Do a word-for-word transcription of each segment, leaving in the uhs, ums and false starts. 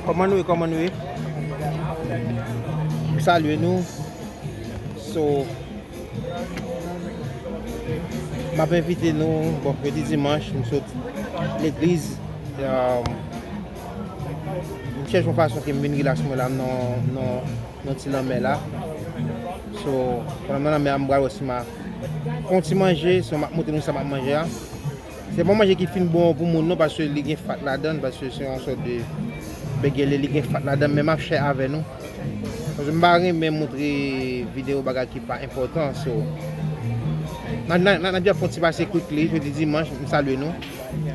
Kòman nou ye, kòman nou ye? M salye nou. So, m ap envite nou, bon, jodi dimanch, m sot legliz. Um, m chèche yon fason ke m vin rilaks mwen la, nan, nan, nan ti lanmè la. So, pandan m nan lanmè a, m pral wè si m a fè yon ti manje, so m ap montre nou sa m ap manje a. Se pa manje ki fin bon pou moun non, paske li gen fat ladan, paske se yon sòt de bègèlè, li gen fat ladan, men m ap share avè nou. Paske m pa renmen montre videyo bagay ki pa enpòtan, so. N a, n a, n a, n a dja fè yon ti pase quickly, jodi dimanch, m salye nou.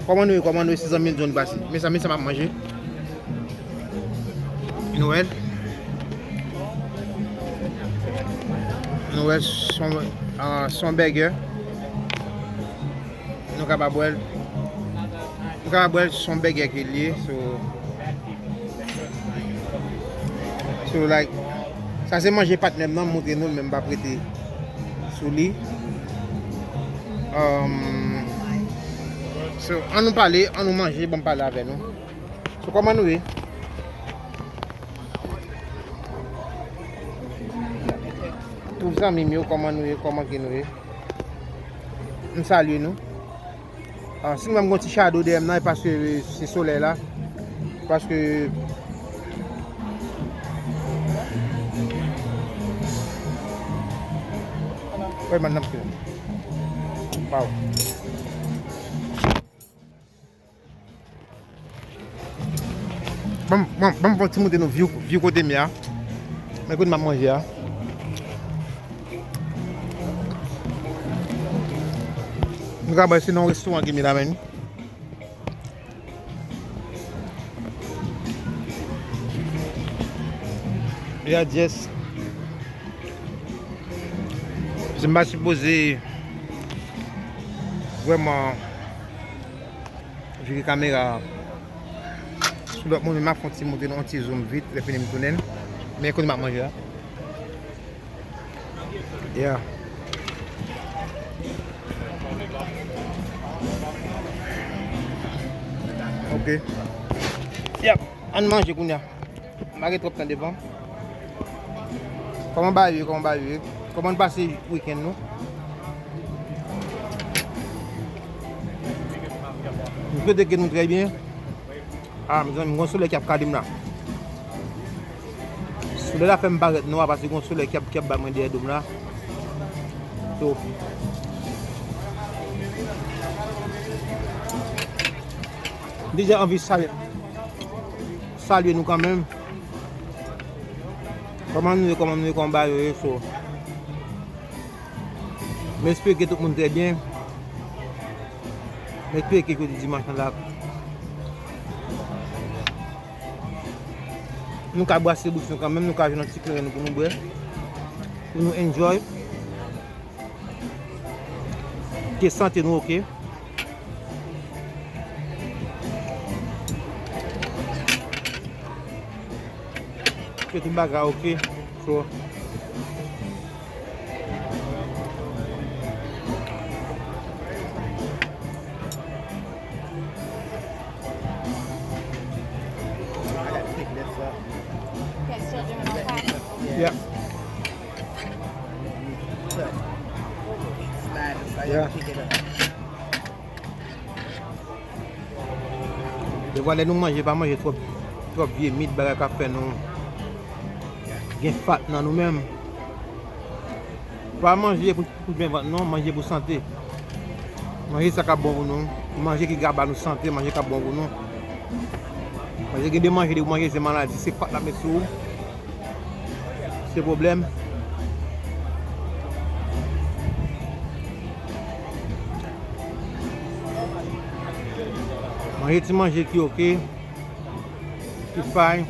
Kòman nou ye, kòman nou ye, se zanmi John Bassi. Men sa, men sa m ap manje. Nou wè l? Nou wè l, se yon, ah, se yon bègè. Nou kapab wè l. Nou kapab wè l, se yon bègè ke l ye, so. So, like, sa se manje patnè m nan, m montre nou l, men m p ap rete sou li. Um, so, ann nou pale, ann nou manje, ban m pale avè nou. So, kòman nou ye? Tout zanmi m yo, kòman nou ye? Kòman ke nou ye? M salye nou. Ah, si nou wè m gen yon ti shadow dèyè m nan, e paske se solèy la. Paske, wè, man nan m. Waw. Ban m, ban m, ban m fè yon ti montre nou view, view kote m ye a. Men kote m ap manje a. Nou ka wè se nan yon restoran ke m ye la, men. Ya, Jess. Se m pa sipoze vrèman vire kamera sou lòt moun, men m ap fè yon ti montre nou, yon ti zoom vit, lè fini m tounen l. Men kote m ap manje a. Yeah. Ok. Yap, ann manje kounye a. M pa gen twòp tan devan. Kòman bagay yo ye? Kòman bagay yo ye? Kòman n pase wikenn nou? M swete ke nou trè byen. Ah, mezanmi, gon solèy k ap kale m la. Solèy la fè m parèt nwa paske gon solèy k ap, k ap ba mwen dèyè do m la. So, m te jis anvi salye, salye nou kanmenm. Kòman nou ye, kòman nou ye, kòman bagay yo ye, so. M espere ke tout moun trè byen. M espere ke jodi dimanch lan la, nou ka brase bouch nou kanmenm, nou ka jwenn yon ti kleren pou nou bwè, pou nou enjoy. Ke sante nou oke. Ke tout bagay oke. So, yeah. Yeah. Devwa lè nou manje, pa manje twòp, twòp vye mit, bagay k ap fè nou gen fat nan nou menm. Pa manje pou, pou byen vant non, manje pou sante. Manje sa k ap bon pou nou, manje ki ka ba nou sante, manje k ap bon pou nou. Paske gen de manje, depi w manje se maladi, se fat l ap met sou ou. Se pwoblèm. Manje ti manje ki oke, ki fay.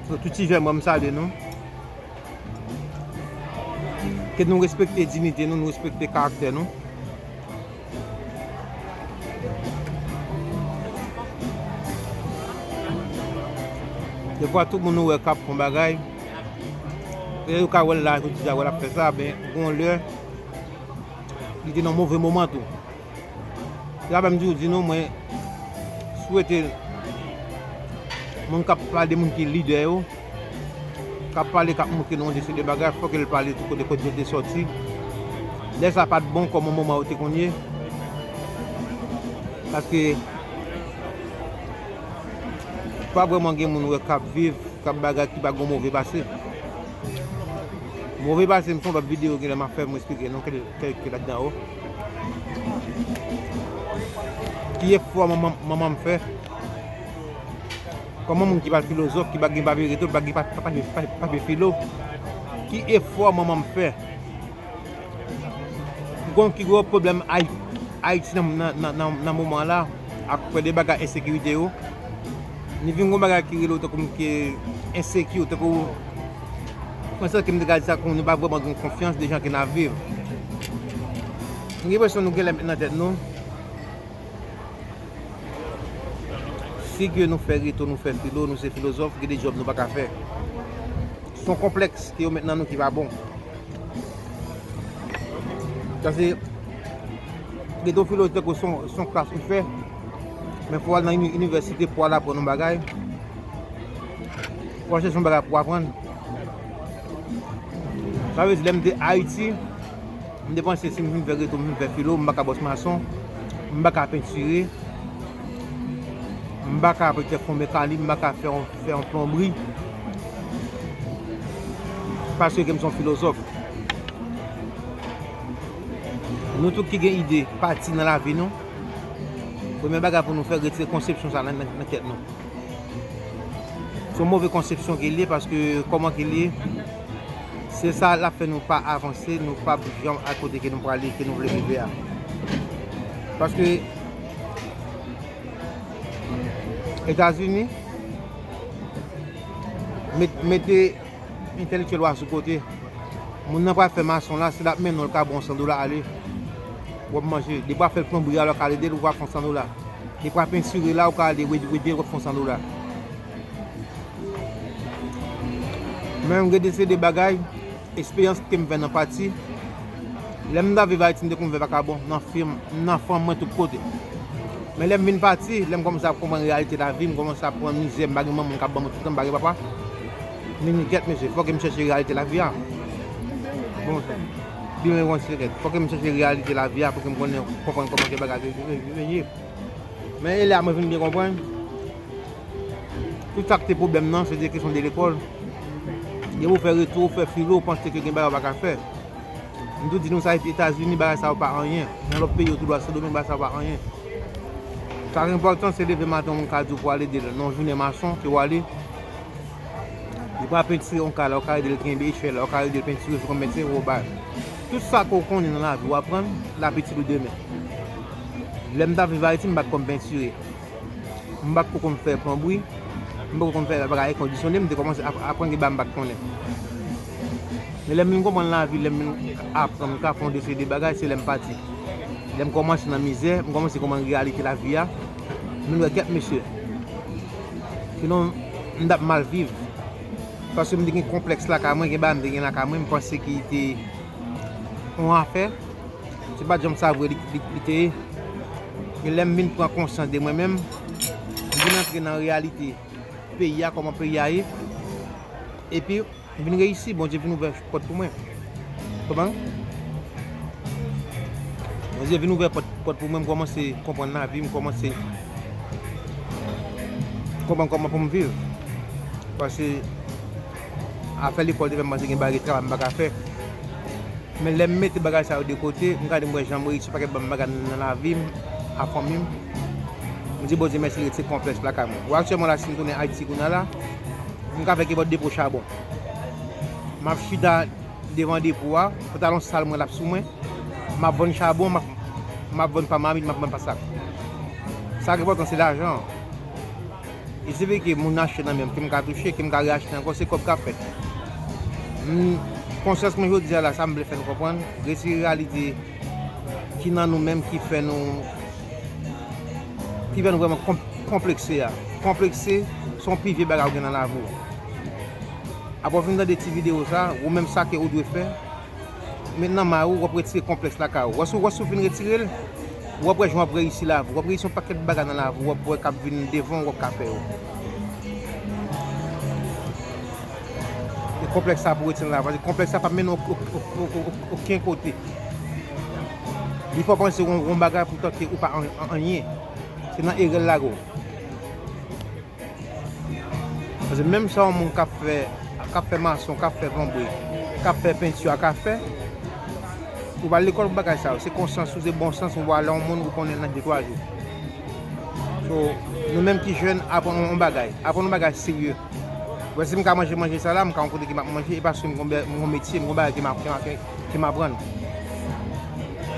So, tout ti jèn mwen, m salye nou. Ke nou respekte diyite nou, nou respekte karaktè nou. Defwa, tout moun ou wè k ap fè yon bagay, lè yo ka wè l la, yo deja wè l ap fè sa, men gon lè, li te nan move moman tou. Se sa fè m toujou di nou, mwen swete Moun k ap pale de moun ki lidè yo, k ap pale, k ap montre nou yon seri de bagay, fòk l pale tou kote, kote yo te sòti. Lè sa pa t bon, kòman moman yo te konn ye. Paske pa vrèman gen moun ou wè k ap viv, k ap bagay ki pa gen move pase. Move pase, m fè yon lòt videyo, genlè m ap fè, m esplike nou kèl, kèl, kèl ladan yo. Ki efò manman, manman m fè? Kòman moun ki pa filozòf, ki pa gen papye reto, pa gen pa, pa, pa, papye filo? Ki efò manman m fè? M konn ki gwo pwoblèm Ay-, Ayiti nan, nan, nan, nan, nan moman la, akoz de bagay ensekirite yo. Ni vin gon bagay ki rele w tankou m ki enseki, tankou, mwen santi m te ka di sa, tankou nou pa vrèman gen konfyans de jan ke n ap viv. M gen enpresyon nou genlè met nan tèt nou, si ke nou fè reto, nou fè filo, nou se filozòf, gen de djòb nou pa ka fè. Se yon konplèks ke yo met nan nou ki pa bon. Sa se, gen de filo tankou se yon, se yon klas ou fè, men fò w al nan ini-, inivèsite pou w al aprann yon bagay. Fò w chèche yon bagay pou w aprann. Sa vle di, lè m te Ayiti, m te panse si m vin fè reto, m vin fè filo, m pa ka bòs mason, m pa ka pentire, m pa ka petèt fè yon mekanik, m pa ka fè yon, fè yon plonbri. Paske m se yon filozòf. Nou tout ki gen ide, pati nan lavi nou, premye bagay pou nou fè, retire konsepsyon sa nan, nan, nan tèt nou. Se yon move konsepsyon ke l ye, paske kòman ke l ye, se sa l ap fè nou pa avanse, nou p ap janm al kote ke nou prale, ke nou vle rive a. Paske Etazini met-, mete entèlektyèl ou a sou kote. Moun nan pral fè mason la, si l ap mennen w, l ka ba w san dola, ale. W ap manje. Depi w ap fè l plonbri a, w ka al ede l, w ap fè w san dola. Depi w ap pentire la, w ka ale ede, ede l, w ap fè w san dola. Men m gen de seri de bagay, eksperyans ke m fè nan pati. Lè m t ap viv Ayiti, m te konn viv vakabon nan fim, nan fanm mwen, tout kote. Men lè m vin pati, lè m kòmanse ap konprann reyalite lavi, m kòmanse ap konprann mizè, m pa gen manman k ap ban mwen tout tan, m pa gen papa. M vin di, kèt mesye, fòk m chèche reyalite lavi a. Bon, sa, di mwen yon sekrè. Fòk m chèche reyalite lavi a pou ke m konnen, konprann kòman ke bagay yo, yo, yo, yo ye. Men e la mwen vin byen konprann. Tout sa k te pwoblèm nan, se te kesyon de lekòl. Depi w fè reto, w fè filo, w panse ke gen bagay w pa ka fè. M tou di nou sa, Etazini, bagay sa yo pa anyen. Nan lòt peyi yo, tou dwa Sendomeng, bagay sa yo pa anyen. Sa k enpòtan, se leve maten, yon moun ka di w pou w al ede l nan yon jounen mason, ke w ale. Li pral pentire yon kay la, w ka ede l kenbe echèl la, w ka ede l pentire, se konbyen se ou bay. Tout sa ke w konnen nan lavi, w aprann, l ap itil ou demen. Lè m t ap viv Ayiti, m pa t konn pentire. M pa t ko konn fè plonbri, m pa t ko konn fè bagay kondisyone, m te kòmanse ap-, aprann gen bagay m pa t konnen. Men lè m vin konprann lavi, lè m vin aprann, m ka fè yon de seri de bagay, se lè m pati. Lè m kòmanse nan mizè, m kòmanse konprann reyalite lavi a, m vin wè kèt mesye. Sinon, m t ap mal viv. Paske m te gen konplèks lakay mwen, gen bagay m te gen lakay mwen, m panse ki te yon afè. Se pa t janm sa vre li, li, li te ye. Men lè m vin pran konsyans de mwen menm, m vin antre nan reyalite peyi a, kòman peyi a ye. Epi, m vin reyisi, Bondye vin ouvè pòt pou mwen. Konprann? Bondye vin ouvè pòt, pòt pou mwen, m kòmanse konprann lavi, m kòmanse konprann kòman pou m viv. Paske afè lekòl te fè m panse gen bagay travay m pa ka fè. Men lè m mete bagay sa yo de kote, m gade m wè jan m reyisi yon pakèt bann bagay nan lavi m, ak fanmi m. M di Bondye mèsi, li retire konplèks lakay mwen. Bon, aktyèlman la, si m tounen Ayiti kounye a la, m ka fè ki vòt depo chabon. M ap chita devan depo a, pantalon sal mwen l ap sou mwen, m ap vann chabon, m ap, m ap vann pa mamit, m ap vann pa sak. Sa ki enpòtan, se lajan an. E se vre ke moun achte nan men m, ke m ka touche, ke m ka reachte ankò, se kòb k ap fèt. M, konsyans mwen jodi a la, sa m vle fè nou konprann, retire reyalite ki nan nou menm, ki fè nou, ki fè nou vrèman konp-, konplekse a. Konplekse, se yon pi vye bagay ou gen nan lavi w. Apre w fin tande ti videyo sa, ou menm sa ke ou dwe fè, met nan may ou, w ap retire konplèks lakay ou. W ap, w ap fin retire l, w ap wè jan w ap reyisi lavi w. W ap reyisi yon pakèt bagay nan lavi w, w ap wè k ap vin devan w, w ap ka fè yo. Konplèks sa pou retire la, paske konplèks sa p ap mennen w okenn kote. Li fè w panse w yon bagay poutan ke ou pa an- an- anyen. Se nan erè l lage w. Paske menm sa yon moun k ap fè, k ap fè mason, k ap fè plonbri, k ap fè penti a ka fè, ou pa al lekòl pou bagay sa yo. Se konsyans ou, se bon sans ou, w ale yon moun ou konnen nan de twa jou. So, nou menm ki jèn, aprann yon bagay. Aprann yon bagay serye. Wè, si m ka manje manje sa la, m ka yon kote ke m ap manje, e paske m gon bè- m gon metye, m gon bagay ke m ap- ke m ap- ke m aprann.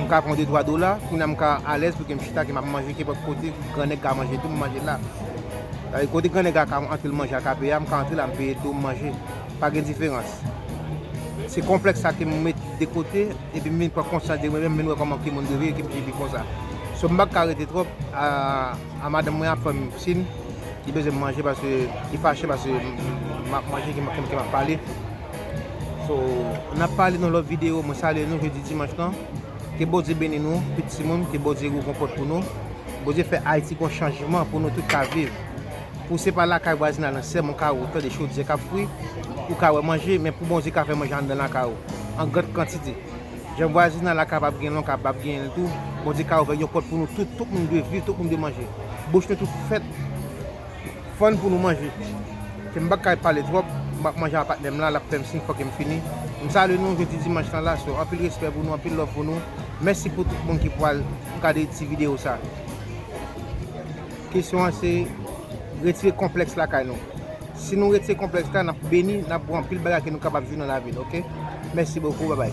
M ka pran de twa dola, kounye a m ka alèz pou ke m chita, ke m ap manje kenpòt kote, grannèg ka manje tou, m manje la. Sa vle di kote grannèg la ka antre l manje a ka peye a, m ka antre la, m peye tou, m manje. Pa gen diferans. Se konplèks sa ke m met de kote, epi m vin pran konsyans de mwen menm, m vin wè kòman ke moun dwe viv, ke m dwe viv konsa. So, m pa ka rete twòp, a, a madanm mwen ap fè m siy, li bezwen m manje paske li fache paske m ap manje, ke m ke m ap pale. So, n ap pale nan lòt videyo. Mwen salye nou jodi dimanch lan. Ke Bondye beni nou, tout timoun, ke Bondye ouvri yon pòt pou nou. Bondye fè Ayiti gon chanjman pou nou tout ka viv. Pou se pa lakay vwazinay lan sèlman ou ka wè, ou tande chodyè k ap fri, ou ka wè manje, men pou Bondye ka fè manje anndan lakay ou, an gran kantite. Jan vwazinay la kapab gen l, ou kapab gen l tou, Bondye ka ouvè yon pòt pou nou tout, tout moun dwe viv, tout moun dwe manje. Bouch nou tout fèt, fann pou nou manje. Ke m pa ka pale twòp, m ap manje a patnè m la, l ap fè m siy fòk m fini. M salye nou jodi dimanch lan la, so anpil respè pou nou, anpil love pou nou. Mèsi pou tout moun ki pral gade ti videyo sa. Kesyon an se retire konplèks lakay nou. Si nou retire konplèks la, n ap beni, n ap wè anpil bagay ke nou kapab jwi nan lavi n, oke? Mèsi bokou, babay.